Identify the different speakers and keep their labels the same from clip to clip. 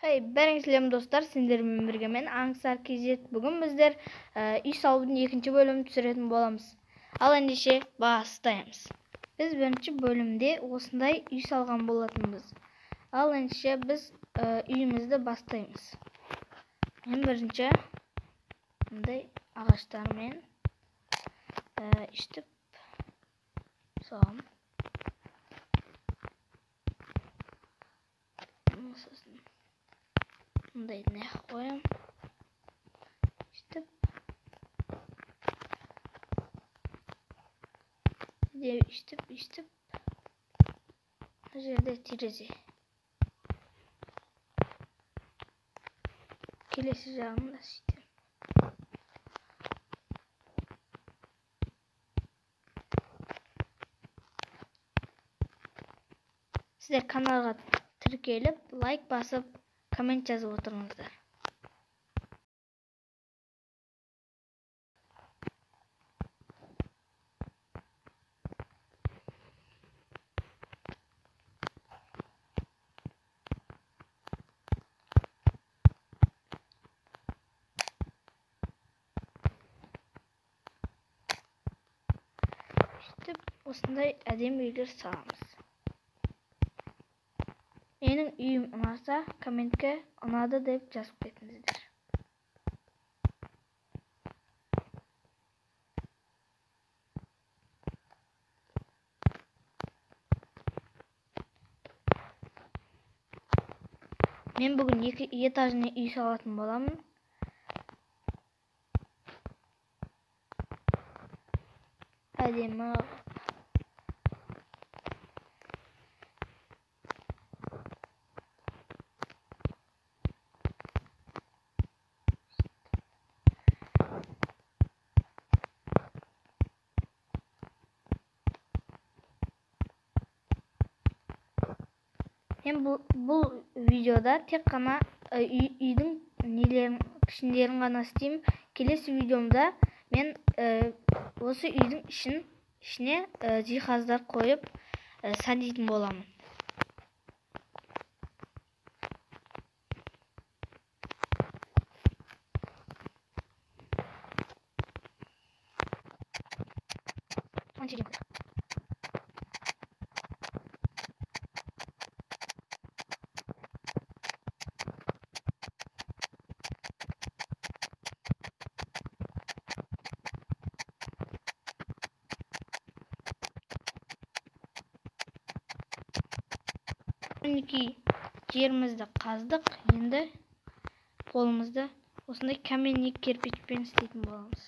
Speaker 1: Hey, бәріңізге сәлем достар, сендермен бірге мен Аңсар KZ. Бүгін біздер үй салудың екінші бөлімін түсіретін боламыз. Ал ендеше бастаймыз. Біз бірінші бөлімде осындай үй салған болатынбыз. Ал ендеше біз үйімізді бастаймыз. Мен бірінші мындай ағаштармен үстіп саламын. Сосын мындай нақ қоямын. Үстіп. Үстіп, үстіп. Мына жерде терезе. Келесі жағын да сөйтемін. Сіздер каналға тіркеліп, лайк басып, коммент жазып отырыңыздар. Сөйтіп осындай әдемі үйлер саламыз. Менің үйім ұнаса, комментке ұнады деп жазып кетіңіздер. Мен бүгін екі этажный үй салатын боламын. Әдемі. Мен бұл видеода тек қана үйдің нелерін, пішіндерін ғана істеймін. Келесі видеомда мен осы үйдің ішіне жиһаздар қойып сәндейтін боламын. Мінекей жерімізді қаздық, енді қолымызды осындай каменный кирпичпен істейтін боламыз.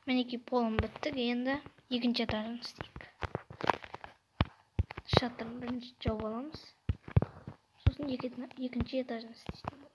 Speaker 1: Мінекей полым біттік, енді екінші этажын істейік. Шатырын бірінші жауып аламыз. Сосын екінші этажын істейтін боламыз.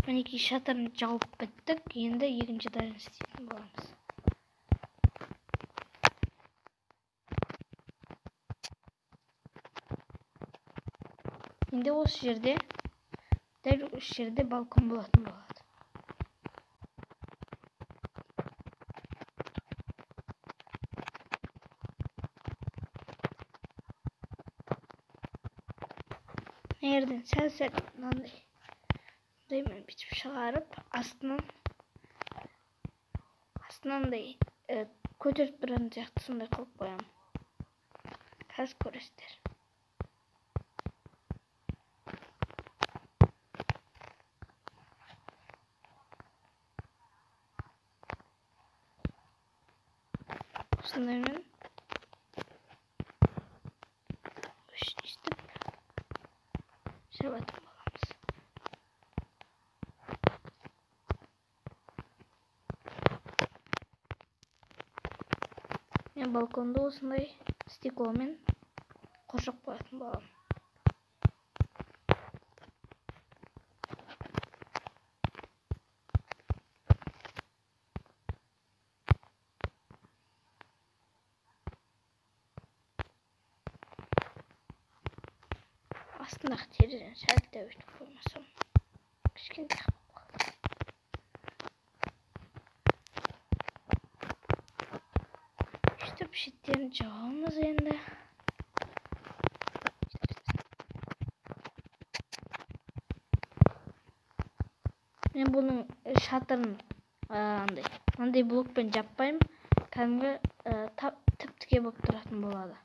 Speaker 1: Мінекей шатырын жауып біттік, енді екінші этажын істейтін боламыз. Енді осы жерде, дәл осы жерде балкон болатын болады. Мына жерден сәл-сәл мынандай мен бүйтіп шығарып, астынан мынандай көтеріп тұратын сияқты сондай қылып қоямын. Қазір көресіздер. Осындаймен өстіп жабатын боламыз. Мен Балконды осындай стекломен қоршап қоятын боламын. Астындағы терезені сәл дәу етіп қоймасам, кішкентай болып қалды. Үстіп шеттерін жабамыз енді. Мен бұның шатырын андай блокпен жаппаймын, кәдімгі тіп-тіке болып тұратын болады.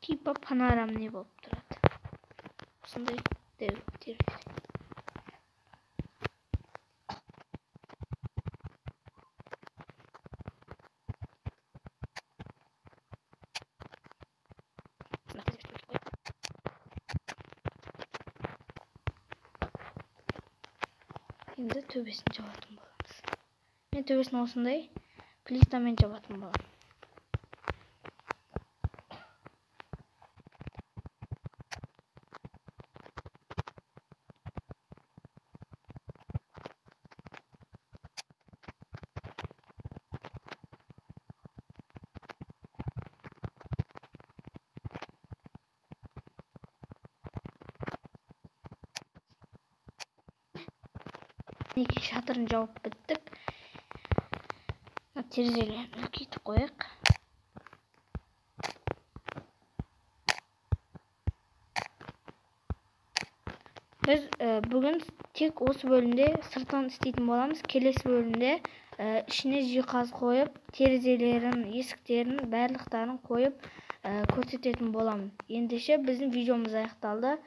Speaker 1: Типа панорамный болып тұрады. Осындай терезе. Енді төбесін жабатын боламыз. Мен төбесін осындай плитамен жабатын боламын. Мінекей шатырын жауып біттік. Терезелерін үлкейтіп қояйық. Біз бүгін тек осы бөлімде сыртын істейтін боламыз. Келесі бөлімде ішіне жиһаз қойып, терезелерін, есіктерін, барлықтарын қойып көрсететін боламын. Ендеше біздің видеомыз аяқталды.